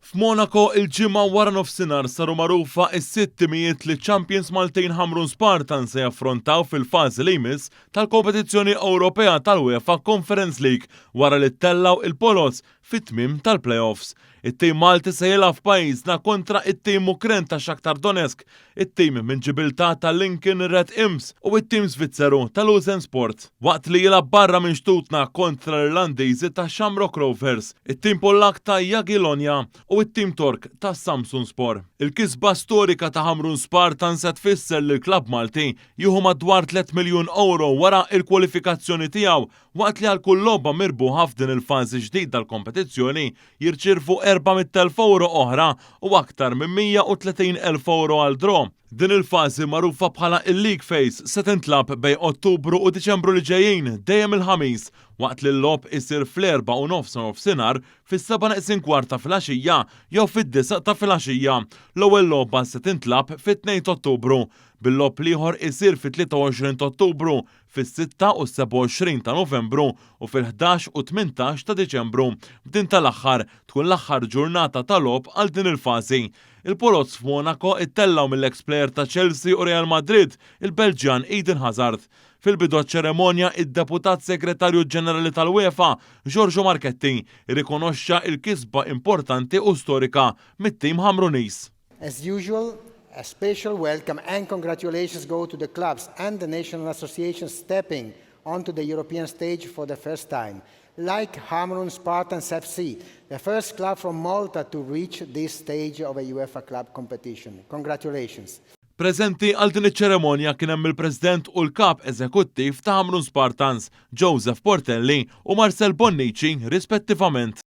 F'Monaco il-Ġimgħa wara nofsinhar saru magħrufa s-sitt timijiet li ċ-champions Maltin Ħamrun Spartans se jaffrontaw fil-fażi li jmiss tal-kompetizzjoni Ewropea tal-UEFA Conference League wara li ttellgħu il-poloz fit-tmiem tal-play-offs. It-tim Malti se jilgħab f'pajjiżna kontra it-tim Ukren ta' Shakhtar Donetsk, it-tim minn Ġibiltà ta' Lincoln Red Imps u it-tim Svizzeru ta' Lausanne Sport. Waqt li jilgħab barra minn xtutna kontra l-Irlandiżi ta' Shamrock Rovers, it-tim Pollak ta' Jagiellonia u it-tim Tork ta' Samsunspor. Il-kisba storika ta' Ħamrun Spartans se tfisser li l-klabb Malti jieħu madwar 3 miljun euro wara il-kwalifikazzjoni tiegħu, waqt li għal kull logħba mirbuħa f'din il-fażi ġdid tal-kompetizzjoni jirċievu 400,000 euro oħra u aktar minn 130,000 euro għal draw. Din il-fażi, magħrufa bħala il-League Phase, se tintlagħab bejn Ottubru u Diċembru li ġejjin, dejjem il-Ħamis, waqt li l-logħob isir fl-4:30 nofsinhar, fis-6:45 ta' filgħaxija jew fid-9 ta' filgħaxija. L-ewwel logħba se tintlagħab fit-2 Ottubru, bil-logħob l-ieħor isir fit-23 Ottubru, fis-6 u 27 ta' Novembru u fil-11 u 18 ta' Diċembru, b'din tal-aħħar tkun l-aħħar ġurnata ta' logħob għal din il-fażi. Il-poloz f'Monaco ittellgħu mill-ex player ta' Chelsea u Real Madrid, il-Belġjan Eden Hazard. Fil-bidu ċeremonja, id-Deputat Segretarju Ġenerali tal-UEFA, Giorgio Marchetti, irrikonoxxa il-kisba importanti u storika mit-tim Ħamruniż. As usual, a special welcome and congratulations go to the clubs and the national associations stepping onto the European stage for the first time, like Hamrun Spartans FC, the first club from Malta to reach this stage of a UEFA club competition. Congratulations. Preżenti għal din iċ-ċeremonja kien hemm il-President u l-Kap Eżekuttiv ta' Ħamrun Spartans, Joseph Portelli u Marcel Bonnici, rispettivament.